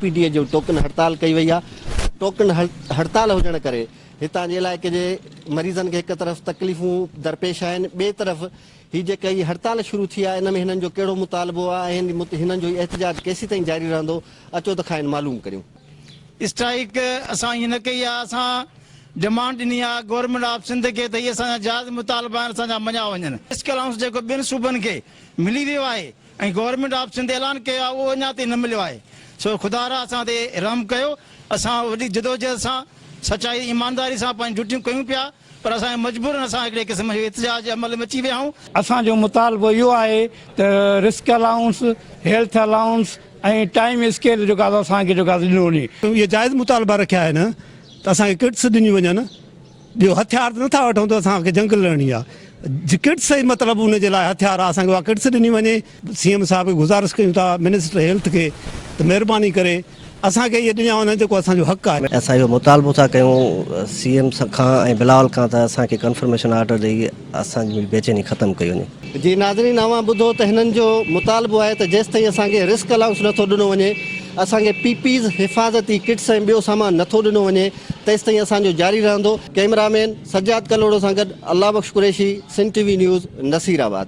P D جو token هڙتال ڪئي وئي آهي، ٽوڪن هڙتال هجڻ ڪري هتان جي علائقي جي مريضن کي هڪ طرف تڪليفون درپيش آهن ٻئي طرف هي جيڪا هي هڙتال شروع ٿي آهي ان ۾ هنن جو ڪهڙو مطالبو آهي ۽ هنن جو هي احتجاج ڪيسيتائين جاري رهندو اچو ته کانئن معلوم ڪريون. اسٽرائيڪ اسان ائين نه ڪئي آهي اسان ڊمانڊ ڏني آهي گورنمينٽ آف سنڌ کي ته هي اسان جا جائز مطالبا آهن اسان جا مڃيا وڃن. رسڪ الائونس جيڪو ٻين صوبن کي ملي ويو آهي ۽ گورنمينٽ آف سنڌ اعلان ڪيو آهي اهو اڃا تائين نه مليو آهي سو خدارا اسان تي رحم ڪيو اسان وڏي جدوجهد سان سچائي ايمانداري سان پنهنجون ڊيوٽيون ڪيون پيا پر اسان کي مجبورن اسان هڪڙي قسم جو احتجاج عمل ۾ اچي ويا آهيون. اسان جو مطالبو اهو آهي ته risk allowance, health allowance ۽ time scale جيڪو آهي اسان کي جيڪو آهي ڏنو وڃي. اهي جائز مطالبا رکيا آهن ته اسان کي ڪٽس ڏنيون وڃن. ٻيو هٿيار ته نٿا وٺون ته اسان کي جنگ لڙڻي آ ڪٽس ئي مطلب ان جي لاء هٿيار آ اسان کي اها ڪٽس ڏني وڃي سي ايم صاحب کي گذارش ڪيون ٿا منسٽر هيلٿ کي ته مهرباني ڪري اسان کي اهي ڏنا وڃن جيڪو اسان جو حق آهي. اسان اهو مطالبو ٿا ڪيون سي ايم کان ۽ بلاول کان ته اسان کي ڪنفرميشن آرڊر ڏئي اسان جي بيچيني ختم ڪئي وڃي. جي ناظرين اوهان ٻڌو ته هنن جو مطالبو آهي ته جيستائين اسان کي رسڪ الائونس نٿو ڏنو وڃي اسان کي پي پيز حفاظتي ڪٽس ۽ ٻيو سامان نٿو ڏنو وڃي تيستائين اسان جو جاري رهندو ڪئميرا مين سجاد ڪلهوڙو سان گڏ Allah Bakhsh Qureshi Sindh T V news Nasirabad.